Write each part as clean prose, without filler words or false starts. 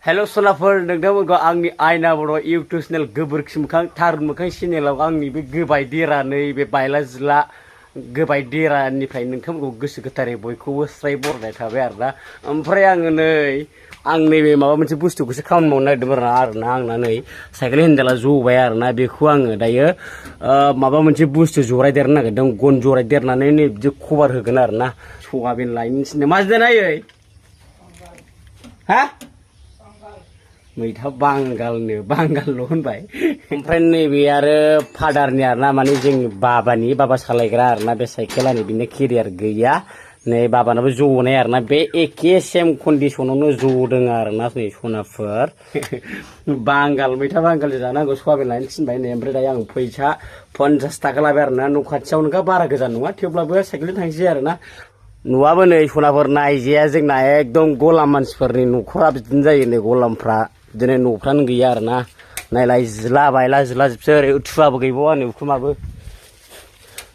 हेल' सनाफोर नोंथांमोनखौ आंनि आयना बर' YouTube channel गोबोरखि मोखां थारुन मोखां चेनेलाव आंनि बे गोबाय देरानै बे बायला जिला गोबाय देरानिफ्राय नोंथांमोनखौ गोसो गोथारै बयखौबो स्राय बरायनाय थाबाय आरोना। ओमफ्राय आङो नै आं नैबे माबा मोनसे बुस्थुखौसो खामानि मावनो नागिरदोंमोन आरोना आंना नै साइकेल हेन्देला जबाय आरोना बेखौ आङो दायो माबा मोनसे बुस्थु जरायदेरनो नागिरदों गन जरायदेरनानै नै बिदि कभार होगोन आरोना। सयाबिन लायनोसै मा जानायै हा मैथा बांगालल' होनबाय। ओमफ्राय नैबे आरो फादारनि आरोना माने जोंनि बाबा सालायग्रा आरोना बे साइकेला नै बिनो केरियार गैया नै बाबानाबो जनाय आरोना बे एखे सेम कन्डिसनावनो जदों आरोना नै सनाफोर मैथा बांगाल जानांगौ सयाबिन लायनो थिनबाय नै ओमफ्राय दायो आं फैसा 50 थाखा लाबाय आरोना न' खाथियावनोखा बारा गोजान नङा थेवब्लाबो साइकेलजों थांसै आरोना। नुआबो नै सनाफोर नायजाया जोंना एकदम गलाम मानसिफोरनि न'खरा बिदिनो जायो नै गलामफ्रा बिदिनो न'फ्रानो गैया आरोना। नायलाय जिला बायला जिला जोबसै ओरै उथुवाबो गैबावा नै उखुमाबो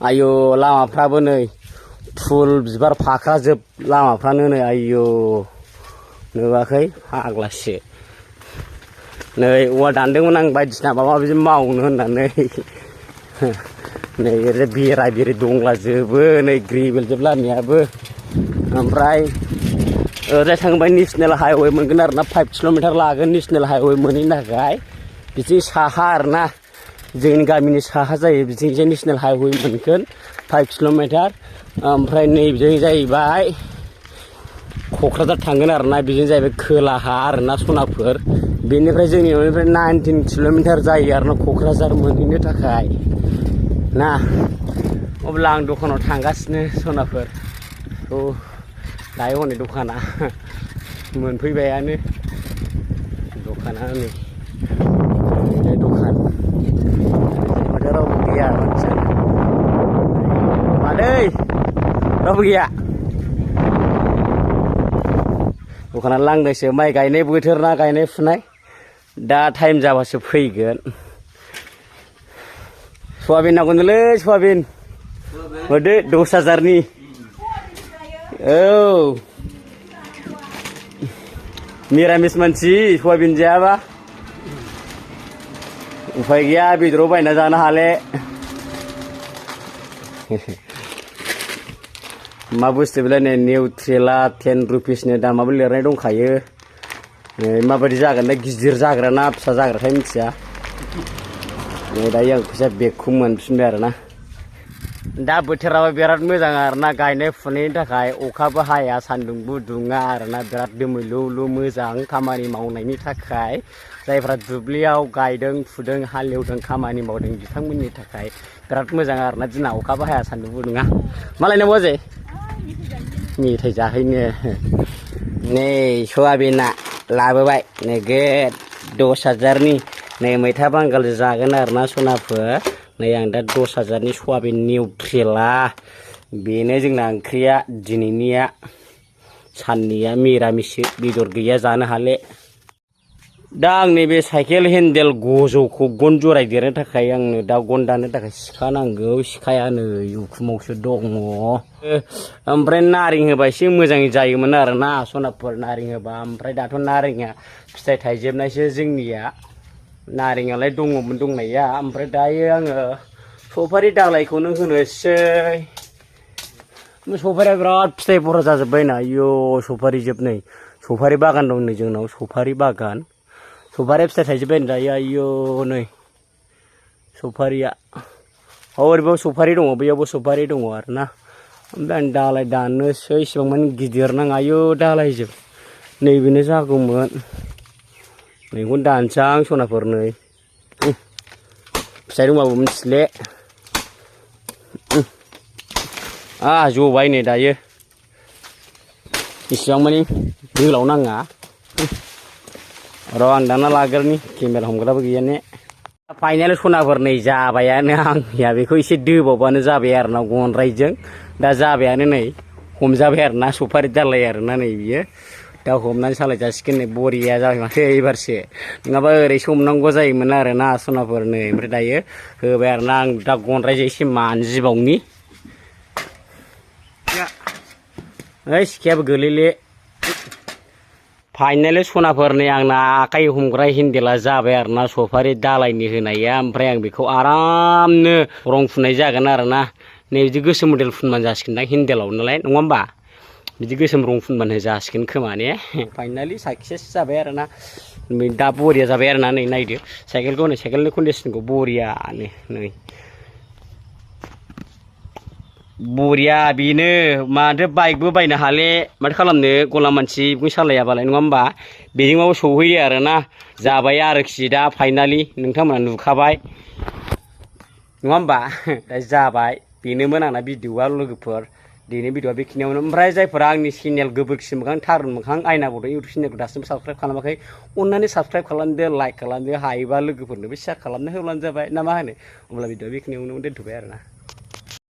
आयौ लामाफ्राबो नै फुल बिबार फाख्रा जोब लामाफ्रानो नै आयौ नुवाखै फाग्लासो नै औवा दानदोंमोन आं बायदिसिना माबा माबि मावनो होननानै नै ओरै बेरा बेरि दंलाजोबो नै ग्रेभेल जोब लामायाबो। ओमफ्राय ओरै थांबाय नेसनेल हाइवे मोनगोन आरोना 5 किल'मिटार लागोन नेसनेल हाइवे मोनहैनो थाखाय बिथिं साहा आरोना जोंनि गामिनि साहा जायो बिथिंजाय नेसनेल हाइवे मोनगोन 5 किल'मिटार। ओमफ्राय नैबेजों जाहैबाय क'क्राझार थांगोन आरोना बेजों जाहैबाय खोलाहा आरोना सनाफोर बेनिफ्राय जोंनि न'निफ्राय 19 किल'मिटार जायो आरोना क'क्राझार मोनहैनो थाखाय ना। अब्ला आं दखानाव थांगासिनो सनाफोर दायो हनै दखाना मोनफैबायानो दखाना नै दखान माथो रावबो गैया मादै रावबो गैया दखाना लांदोंसो माइ गायनाय बोथोर ना गायनाय फुनाय दा टाइम जाबासो फैगोन। सयाबिन नांगौनोलै सयाबिन होदो 10,000नि औ मिरामिस मानसि सयाबिन जायाबा उफाय गैया बेदराव बायना जानो हाले मा बुस्थु बेलाय नै निउट्रेला 10 रुपिसनि दामाबो लिरनाय दंखायो माबायदि जागोन दा गिदिर जाग्रा ना फिसा जाग्राथाय मिथिया नै दायो आं फैसा बेगखौ मोनफिनबाय आरोना। दा बोथोराबो बिराद मोजां आरोना गायनाय फुनायनि थाखाय अखाबो हाया सान्दुंबो दुङा आरोना बिराद दोमैलुलु मोजां खामानि मावनायनि थाखाय जायफ्रा दुब्लियाव गायदों फुदों हालेवदों खामानि मावदों बिथांमोननि थाखाय बिराद मोजां आरोना दिना अखाबो हाया सान्दुंबो दुङा। मालाय नांगौ बाजै मेथाइ जाहैनो नै सयाबिना लाबोबाय नोगोद 10,000नि नै मैथा बांगाल जागोन आरोना सनाफोर नै आं दा 10,000नि सयाबिन निउट्रेला बेनो जोंना ओंख्रिया दिनैनिया साननिया मिरामिससो बेदर गैया जानो हाले। दा आं नैबे साइकेल हेन्देल गजौखौ गन जरायदेरनो थाखाय आंनो दा गन दाननो थाखाय सिखा नांगौ सिखाया नै उखुमावसो दङ। ओमफ्राय नारें होबा एसे मोजां जायोमोन आरोना सनाफोर नारें होबा ओमफ्राय दाथ' नारेंआ फिथाइ थाइजोबनायसो जोंनिया नारेंआलाय दङमोन दंनाया ओमफ्राय दायो आङो सफारि दालायखौनो होनोसै सफारिया बिराद फिथाइ बरा जाजोब्बायना आयौ सफारि जोब नै सफारि बागान दं नै जोंनाव सफारि बागान सफारिया फिथाइ थाइजोब्बाय दायो आयौ नै सफारिया ओरैबाव सफारि दङ बैयावबो सफारि दङ आरोना। ओमफ्राय आं दालाय दाननोसै इसिबां माने गिदिर नाङा आयौ दालायजोब नैबेनो जागौमोन नैखौनो दानसै आं सनाफोर नै फिथाइ दंबाबो मिथिले जबाय नै दायो इसिबां माने गोलाव नाङा र' आं दाना लाग्रोनि केमेरा हमग्राबो गैया ने फाइनाल सनाफोर नै जाबायानो आंनिया बेखौ एसे दोबावबानो जाबाय आरोना गनद्रायजों दा जाबायानो नै हमजाबाय आरोना सफारि दालाय आरोना नै बियो दा हमनानै सालाय जासिगोन नै बरिया जाबाय माथो एबारसो नङाबा ओरै हमनांगौ जायोमोन आरोना सनाफोर नै ओमफ्राय दायो होबाय आरोना आं दा गनद्रायजों एसे मानजिबावनि ओइ सिखायाबो गोलैले फाइनालि सनाफोरनि आंना आखाइ हमग्रा हेन्देला जाबाय आरोना सफारि दालायनि होनाया ओमफ्राय आं बेखौ आरामनो रं फुननाय जागोन आरोना नै बिदि गोसोम मडेल फुनबानो जासिगोनदां हेन्देलाव नालाय नङा होमबा बिदि गोसोम रं फुनबानो जासिगोन खोमा ने फाइनालि साक्सेस जाबाय आरोना दा बरिया जाबाय आरोना नै नायदो साइकेलखौ नै साइकेलनि कन्डिसनखौ बरियानो नै बरिया बेनो माथो बाइकबो बायनो हाले माथो खालामनो गला मानसि बेखौ सालायाबालाय नङा होमबा बेजोंबाबो सौहैयो आरोना जाबाय आरोखि दा फाइनालि नोंथांमोना नुखाबाय नङा होमबा दा जाबाय बेनोमोन आंना भिडिअआ लोगोफोर दिनै भिडिअआ बेखिनियावनो ओमफ्राय जायफोरा आंनि चेनेल गोबोरखि मोखां थारुन मोखां आयना बड' इउटुब चेनेलखौ दासिमबो साबसक्राइब खालामाखै अननानै साबसक्राइब खालामदो लाइक खालामदो हायोबा लोगोफोरनोबो शेयार खालामना होब्लानो जाबाय ना मा होनो अब्ला भिडिअआ बेखिनियावनो दोनथ'बाय आरोना